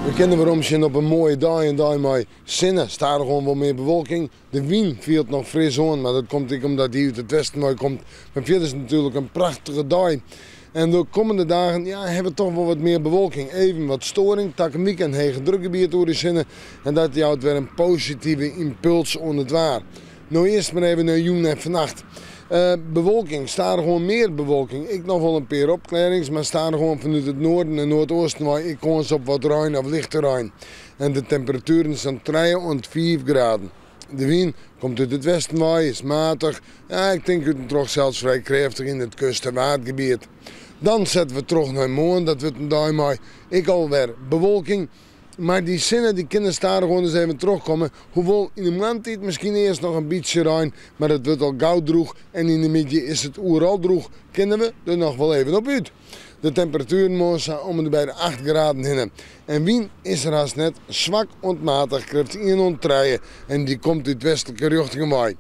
We kinne weromsjen op in moaie dei, in dei mei sinne, stadichoan wol mear bewolking. De wyn fielt noch fris oan, mar dat komt ek omdat dy út it westen wei komt. Mar fierders is it natuerlik in prachtige dei. En de kommende dagen ja, hawwe we toch wol wat mear bewolking. Even wat stoaring, takom wike in hegedrukgebiet oer ús hinne. En dat jout wer in positive ympuls oan it waar. No earst mar even nei jûn en fannacht. Bewolking, stadichoan mear bewolking. Ek noch wol in pear opklearrings, mar stadichoan fanút it noarden en noardoosten wei ek kâns op wat rein of lichte rein. En de temperatueren sa'n trije oant fiif graden. De wyn komt út it westen wei, is matich, ja ik tink út en troch sels frij krêftich yn it kust en Waadgebiet. Dan sette we troch nei moarn, dat wurdt in dei mei ek alwer bewolking. Mar dy sinne dy kin der stadichoan dus even trochkomme, hoewol yn de moarntiid miskien earst noch in bytsje rein, mar it wurdt al gau drûch en yn de middei is it oeral drûch, kinne we der noch wol even op út. De temperatueren moarn sa om en by de acht graden hinne. En wyn is der hast net, swak oant matich, krêft ien oant trije en dy komt út westlike rjochtingen wei.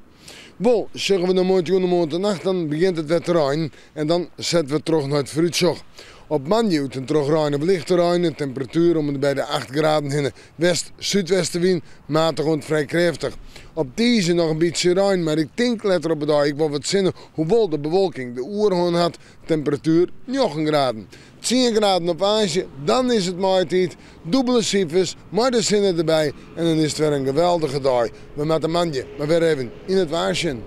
Wol, sjogge we nei moarntejûn en moarntenacht, dan begjint it wer te reinen en dan sette we troch nei it foarútsjoch. Op moandei út en troch rein of lichte rein, de temperatuer om en by de acht graden hinne. West-súdwestewyn, matich oant frij krêftich. Op tiisdei noch in bytsje rein, mar ik tink letter op 'e dei ek wol wat sinne, hoewol de bewolking de oerhân hat, temperatuer njoggen graden. Tsien graden op woansdei, dan is it maaitiid, dûbele sifers, mei de sinne derby en dan is it wer in geweldige dei. We moatte moandei mar wer even yn it waar sjen.